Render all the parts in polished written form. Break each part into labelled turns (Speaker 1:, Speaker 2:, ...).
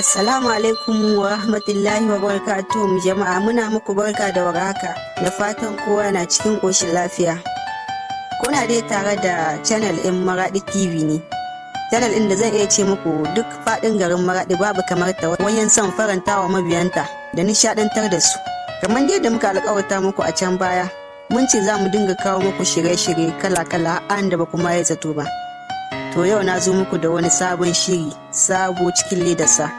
Speaker 1: Assalamu alaikum wa rahmatullahi wa barakatuhu, jama'a. Muna muku barka da warhaka da fatan kowa na cikin ƙoshin lafiya. Kuna dai tare da channel ɗin Maraɗi TV ne. Channel ɗin da zan iya ce muku duk faɗin garin Maraɗi babu kamar ta wajen son faranta wa mabiyanta da nishaɗantar da su. Kamar yadda muka alƙawarta muku a can baya, mun ce za mu dinga kawo muku shirye-shirye kala-kala an da ba kuma ya zato ba. To, yau na zo muku da wani sabon shiri, sabo cikin ledarsa.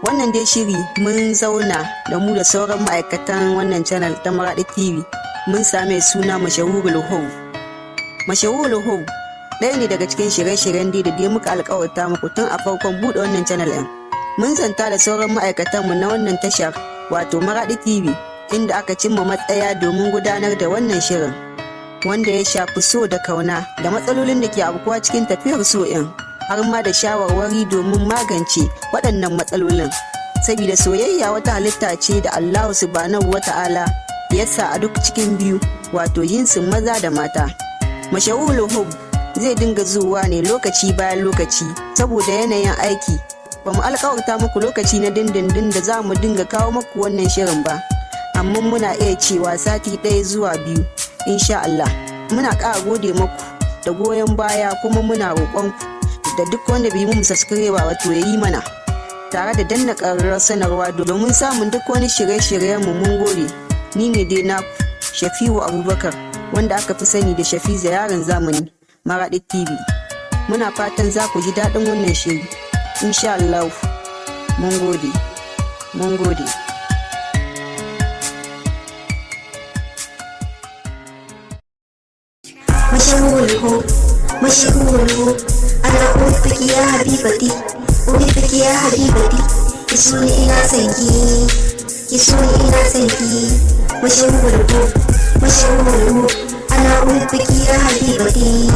Speaker 1: Wannan dai shiri, mun zauna da mu da sauran ma'aikatan wannan channel ta Maraɗi TV, mun same suna Mashahurul Hub. Mashahurul Hub ɗaya ne daga cikin shirye-shiryen da dai muka alkawarta muku tun a farkon buɗe wannan channel ɗin. Mun zanta da sauran ma'aikatanmu na wannan tashar, wato Maraɗi TV, inda aka cimma matsaya domin gudanar da wannan shirin wanda ya shafi so da kauna da matsalolin da ke afkuwa cikin tafiyar so in, har ma da shawarwari domin magance waɗannan matsalolin. Saboda soyayya wata halitta ce da Allahu Subhanahu wa Ta'ala ya sa a duk cikin biyu, wato jinsin maza da mata. Mashahurul Hub zai dinga zuwa ne lokaci bayan lokaci. Saboda yanayin aiki, ba mu alkawarta muku lokaci na dindindin da za mu dinga kawo muku wannan shirin ba, amma muna iya cewa sati 1 zuwa 2, insha Allah. Muna ƙara gode muku da goyon baya, kuma muna roƙonku da duk wanda bai yi mu subscribe, wato ya yi mana, tare da danna ƙararrawar sanarwa domin samun duk wani shirye-shiryen mu. Mun gode. Ni ne dai naku Shafi'u Abubakar, wanda aka fi sani da Shafiza Yaron Zamani, Maraɗi TV. Muna fatan za ku ji daɗin wannan shiri, insha Allah. Mun gode, mun gode.
Speaker 2: مشغول هو، مشغول هو، أنا أحبك يا حبيبتي، أحبك يا حبيبتي. Ki so ni, ina son ki, ki so ni, ina son ki. مشغول هو، مشغول هو، أنا أحبك يا حبيبتي.